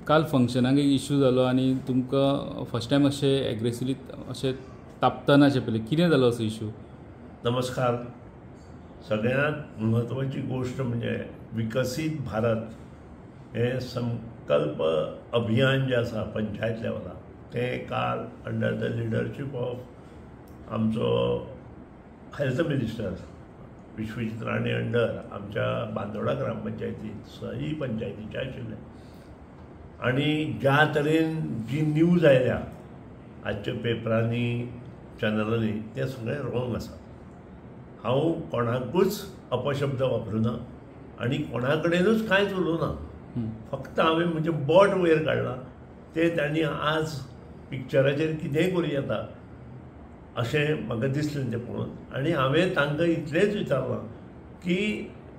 काल फंक्शनाक एक इशू जालो आनी तुमकां फर्स्ट टायम अशें एग्रेसिवली अशें तापतना अशें पळयलें, कितें जालो असो इशू? नमस्कार. सगळ्यांत म्हत्वाची गोश्ट म्हणजे विकसीत भारत हें संकल्प अभियान जें आसा पंचायत लेवलार तें काल अंडर the leadership of आमचो health minister Vishwajit Rane under आमच्या बांदोडा ग्रामपंचायतीत सई पंचायतीचे आशिल्ले आनी ज्या तरेन जी न्यूज आयल्या आजच्या पेपरांनी चॅनलांनी तें सगळें रोंग आसा. हांव कोणाकूच अपशब्द वापरुना आनी कोणा कडेनूच कांयच उलोवना. फक्त हांवें म्हजें बोट वयर काडलां तें तांणी आज पिक्चराचेर कितेंय करूं येता अशें म्हाका दिसलें तें पळोवन. आनी हांवें तांकां इतलेंच विचारलां की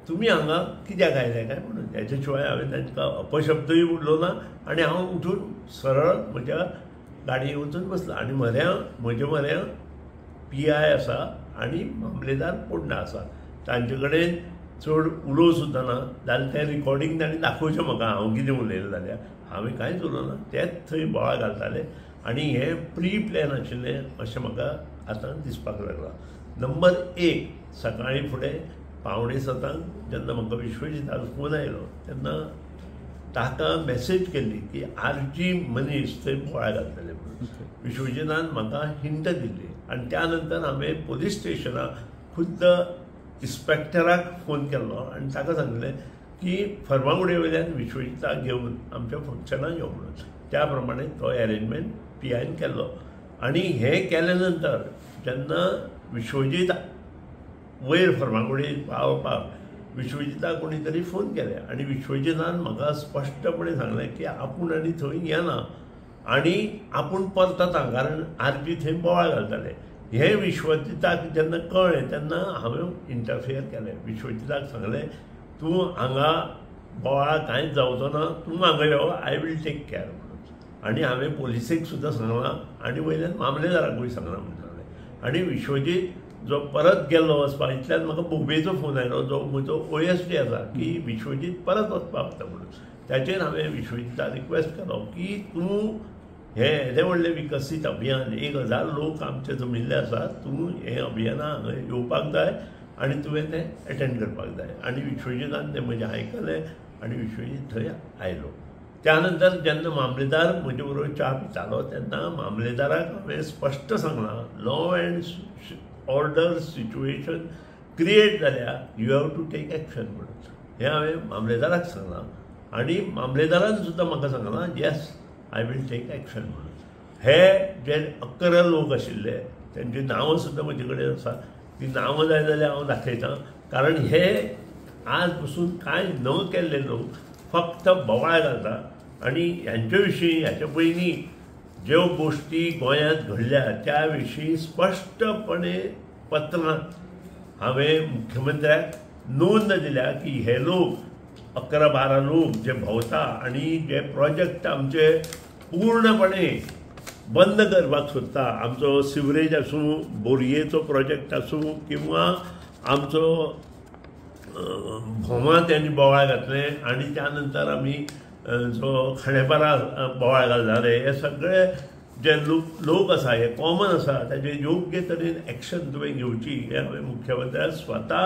तुमी हांगा कित्याक आयले काय म्हणून. हेच्या शिवाय हांवें तांकां अपशब्दूय उरलो ना आनी हांव उठून सरळ म्हज्या गाडयेन वचून बसलां. आनी म्हऱ्या म्हजे म्हऱ्या पी I आसा आनी मामलेदार पोंडा आसा, तांचे कडेन चड उलोवं सुद्दां ना जाल्यार तें रिकॉर्डींग तांणी दाखोवचें म्हाका हांव कितें उलयलें जाल्यार. हांवें कांयच उलोवना, तेच थंय बोवाळ घालताले आनी हें प्री प्लॅन आशिल्लें अशें म्हाका आतां दिसपाक लागलां. नंबर एक, सकाळीं फुडें 6:45 जेन्ना म्हाका विश्वजिताचो फोन आयलो तेन्ना ताका मॅसेज केल्ली की आरजी मनीस थंय बोवाळ घालतले म्हणून. विश्वजितान म्हाका हिंट दिल्ली आनी त्या नंतर हांवें पोलीस स्टेशनाक खुद्द इन्स्पेक्टराक फोन केल्लो आनी ताका सांगलें की फर्मागुडये वयल्यान विश्वजिताक घेवन आमच्या फंक्शनाक यो म्हणून. त्या प्रमाणे तो एरेंजमेंट पी आयन केल्लो. आनी हें केल्या नंतर जेन्ना विश्वजीत वयर फर्मागुडयेर पावपाक विश्वजिताक कोणी तरी फोन केले आनी विश्वजितान म्हाका स्पश्टपणे सांगलें की आपूण आनी थंय येना आनी आपूण परतता कारण आरजी थंय बोवाळ घालताले. हें विश्वजिताक जेन्ना कळ्ळें तेन्ना हांवें इंटरफियर केलें. विश्वजिताक सांगलें तूं हांगा बोवाळ कांयच जावचो ना, तूं हांगा यो, I will take care म्हणून. आनी हांवें पोलिसेक सुद्दां सांगलां आनी वयल्यान मामलेदाराकूय सांगलां म्हणून सांगलें. आनी विश्वजीत जो परत गेल्लो वचपाक इतल्यान म्हाका बोबेचो फोन आयलो जो म्हजो ओ एस डी आसा की विश्वजीत परत वचपाक वता म्हणून. ताचेर हांवें विश्वजिताक रिक्वेस्ट केलो की तूं हें येदें व्हडलें विकसीत अभियान 1000 लोक आमचे जमिल्ले आसात, तूं हें अभियाना हांगा येवपाक जाय आनी तुवें तें एटेंड करपाक जाय. आनी विश्वजितान तें म्हजें आयकलें आनी विश्वजीत थंय आयलो. त्या नंतर जेन्ना मामलेदार म्हजे बरोबर च्या पितालो तेन्ना मामलेदाराक हांवें स्पश्ट सांगलां law and order situation create जाल्या, you have to take action म्हणून. हें हांवें मामलेदाराक सांगलां आनी मामलेदारान सुद्दां म्हाका सांगलां yes I will take action म्हणून. हे जे 11 लोक आशिल्ले तेंची नांवां सुद्दां म्हजे कडेन आसा, ती नांवां जाय जाल्यार हांव दाखयतां. कारण हे आज पसून कांय न केल्ले लोक फक्त बोवाळ घालता आनी ह्यांचे विशीं ह्याच्या पयलीं ज्यो गोश्टी गोंयांत घडल्या त्या विशीं स्पश्टपणे पत्रांत हांवें मुख्यमंत्र्याक नोंद दिल्या की हे लोक 11-12 लोक जे भोंवता आनी जे प्रोजेक्ट आमचे पूर्णपणे बंद करपाक सोदता, आमचो सिवरेज आसूं, बोरयेचो प्रोजेक्ट आसूं किंवा आमचो भोमा त्यांनी बोवाळ घातलें आनी त्या नंतर आमी जो खांडेपारा बोवाळ घालताले, हे सगळे जे लोक आसा हे कॉमन आसा ताजेर योग्य तरेन एक्शन तुवें घेवची हें हांवें मुख्यमंत्र्याक स्वता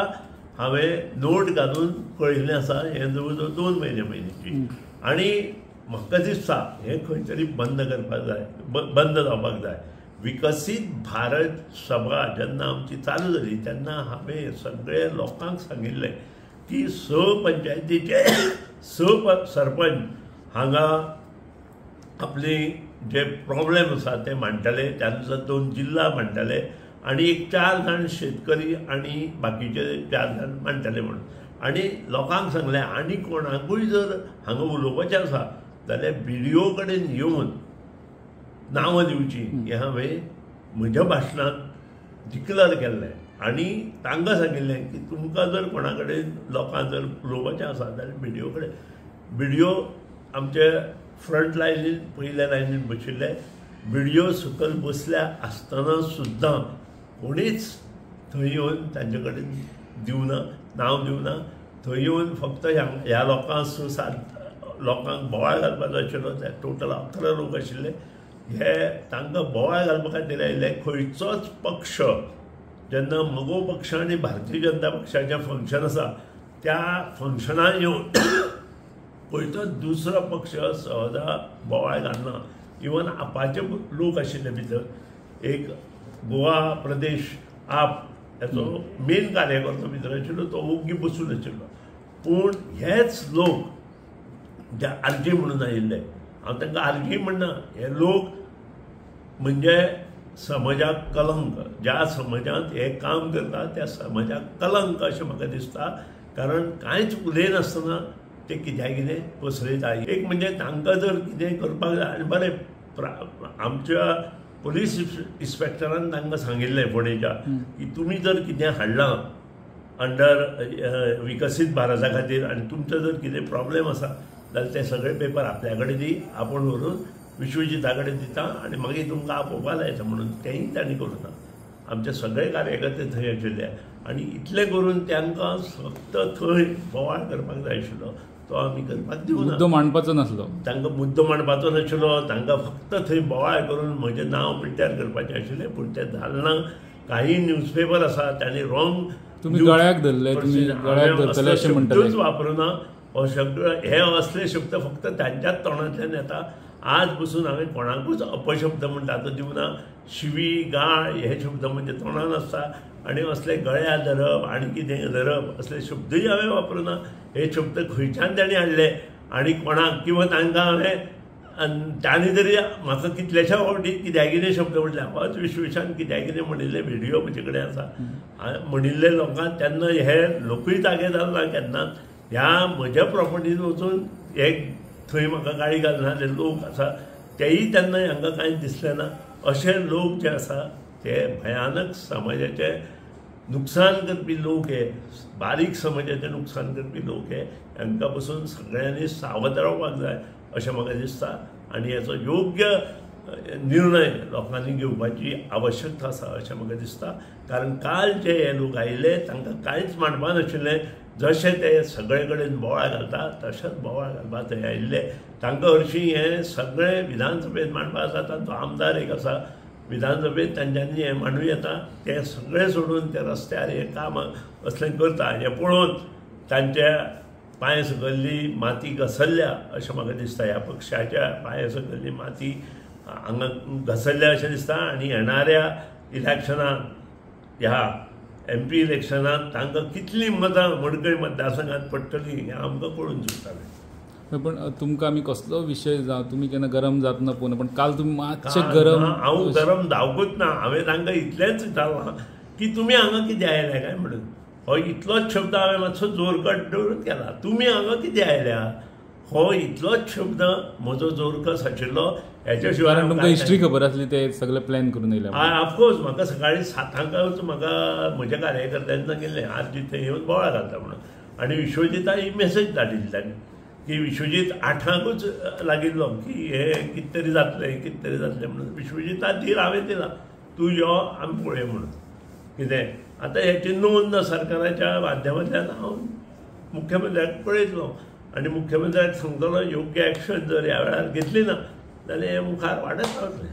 हांवें नोट घालून कळयिल्लें आसा. हें जवळ जवळ 2 म्हयने पयलींची. आनी म्हाका दिसता हें खंय तरी बंद करपाक जाय, बंद जावपाक जाय. विकसीत भारत सभा जेन्ना आमची चालू जाली तेन्ना हांवें सगळे लोकांक सांगिल्लें की 6 पंचायतीचे 6 सरपंच हांगा आपली जे प्रॉब्लेम आसा ते मांडटले, त्या नंतर 2 जिल्हा मांडटले आनी एक 4 जाण शेतकरी आनी बाकीचे 4 जाण मांडटले म्हणून. आनी लोकांक सांगलें आनी कोणाकूय जर हांगा उलोवपाचें आसा जाल्यार बी डी ओ कडेन येवन नांवां दिवची हें हांवें म्हज्या भाशणांत डिक्लर केल्लें. आनी तांकां सांगिल्लें की तुमकां जर कोणा कडेन लोकांक जर उलोवपाचें आसा जाल्यार बी डी ओ कडेन. बी डी ओ आमचे फ्रंट लायनीन पयल्या लायनीन बशिल्ले, बी डी ओ सकयल बसल्या आसतना सुद्दां कोणीच थंय येवन तांचे कडेन दिवना, नांव दिवना. थंय येवन फक्त ह्या लोकांक 6-7 लोकांक बोवाळ घालपाचो आशिल्लो ते टोटल 11 लोक आशिल्ले हे तांकां बोवाळ घालपा खातीर आयिल्ले. खंयचोच पक्ष जेन्ना मगो पक्ष आनी भारतीय जनता पक्षाचें फंक्शन आसा त्या फंक्शनाक येवन खंयचोच दुसरो पक्ष सहजा बोवाळ घालना. इवन आपाचे लोक आशिल्ले भितर, एक गोवा प्रदेश आप हेचो मेन कार्यकर्तो भितर आशिल्लो तो ओग्गी बसून आशिल्लो. पूण हेच लोक जे आरजी म्हणून आयिल्ले, हांव तांकां आरजी म्हणना, हे लोक म्हणजे समाजाक कलंक, ज्या समाजांत हे काम करता त्या समाजाक कलंक अशें म्हाका दिसता. कारण कांयच उलयनासतना ते कित्याक कितें पसरयता. एक म्हणजे तांकां जर कितें करपाक जाय आनी बरें आमच्या पुलीस इन्स्पेक्टरान तांकां सांगिल्लें फोंडेच्या की तुमी जर कितें हाडलां अंडर विकसीत भारता खातीर आनी तुमचो जर कितें प्रॉब्लेम आसा जाल्यार ते सगळे पेपर आपल्या कडेन दी, आपूण व्हरून विश्वजिता कडेन दिता आनी मागीर तुमकां आपोवपा लायता म्हणून. तेंय तांणी करूं ना. आमचे सगळे कार्यकर्ते थंय आशिल्ले आनी इतलें करून तांकां फक्त थंय बोवाळ करपाक जाय आशिल्लो तो आमी करपाक दिवना. मुद्दो मांडपाचो नासलो तांकां, मुद्दो मांडपाचो नाशिल्लो तांकां, फक्त थंय बोवाळ करून म्हजें नांव पिड्ड्यार करपाचें आशिल्लें. पूण तें जालें ना. काही न्यूजपेपर आसा तांणी रॉंग तुमी गळ्याक धरले, तुमी गळ्याक धरतले अशें म्हणटले, शब्दूच वापरुना. हो शब्द, हे असले शब्द फक्त तांच्याच तोंडांतल्यान येता. आज पसून हांवें कोणाकूच अपशब्द म्हणटा तो दिवना. शिवी गाळ हे शब्द म्हणजे तोंडान आसता आनी असले गळ्या धरप आनी कितें धरप असले शब्दूय हांवें वापरुना. हे शब्द खंयच्यान तांणी हाडले आनी कोणाक किंवा तांकां हांवें तांणी तरी म्हाका कितल्याश्या फावटी कित्याक कितें शब्द म्हणले. हांवच विश्वेशान कित्याक कितें म्हणिल्ले व्हिडियो म्हजे कडेन आसा म्हणिल्ले लोकांक. तेन्ना हे लोकूय जागे जाले ना केन्ना. ह्या म्हज्या प्रॉपर्टीन वचून एक थंय म्हाका गाळी घालना जे लोक आसा तेय तेन्ना हांकां कांय दिसलें ना. अशे लोक जे आसा ते भयानक समाजाचें नुकसान करपी लोक, हे बारीक समाजाचें नुकसान करपी लोक, हे हांकां पसून सगळ्यांनी सावध रावपाक जाय अशें म्हाका दिसता. आनी हेचो योग्य निर्णय लोकांनी घेवपाची आवश्यकता आसा अशें म्हाका दिसता. कारण काल जे हे लोक आयिल्ले तांकां कांयच मांडपा नाशिल्लें. जशें ते सगळे कडेन बोवाळ घालता तशेंच बोवाळ घालपाक थंय आयिल्ले. तांकां हरशीं हें सगळें विधानसभेंत मांडपाक जाता. तो आमदार एक आसा विधानसभेंत, तांच्यांनी हें मांडूं येता. तें सगळें सोडून ते रस्त्यार हें काम असलें करता हें पळोवन तांच्या पांय सकयल्ली माती घसरल्या अशें म्हाका दिसता. ह्या पक्षाच्या पांया सकयल्ली माती हांगा घसरल्या अशें दिसता. आनी येणाऱ्या इलेक्शनाक, ह्या एमपी इलेक्शनाक तांकां कितलीं मतां मडकय मतदारसंघात पडटलीं हें आमकां कळून चुकतालें. पण तुमकां आमी कसलो विशय जावं तुमी केन्ना गरम जातना पळोवना, पण काल तुमी मातशें गरम. हांव गरम जावंकूच ना. हांवें तांकां इतलेंच विचारलां की तुमी हांगा कितें आयल्या काय म्हणून. हो इतलोच शब्द हांवें मातसो जोरकट दवरून केला. तुमी हांगा कितें आयल्या हो इतलोच शब्द म्हजो जोरकस आशिल्लो. हेच्या शिवाय तुमकां हिस्ट्री खबर आसली, ते सगळे प्लॅन करून येयले. ऑफकोर्स म्हाका सकाळीं 7 म्हाका म्हज्या कार्यकर्त्यांनी सांगिल्लें आज जिथे येवन बोवाळ घालता म्हणून. आनी विश्वजिता ही मेसेज धाडिल्ली तांणी की विश्वजीत 8 लागिल्लो की हे कितें तरी जातलें कितें तरी जातलें म्हणून. विश्वजिता धीर हांवें दिला, तूं यो आमी पळोवया म्हणून. कितें आतां हेची नोंद सरकाराच्या माध्यमांतल्यान हांव मुख्यमंत्र्याक पळयतलो आनी मुख्यमंत्र्याक सांगतलो योग्य एक्शन जर ह्या वेळार घेतली ना जाल्यार हें मुखार वाडत रावतलें.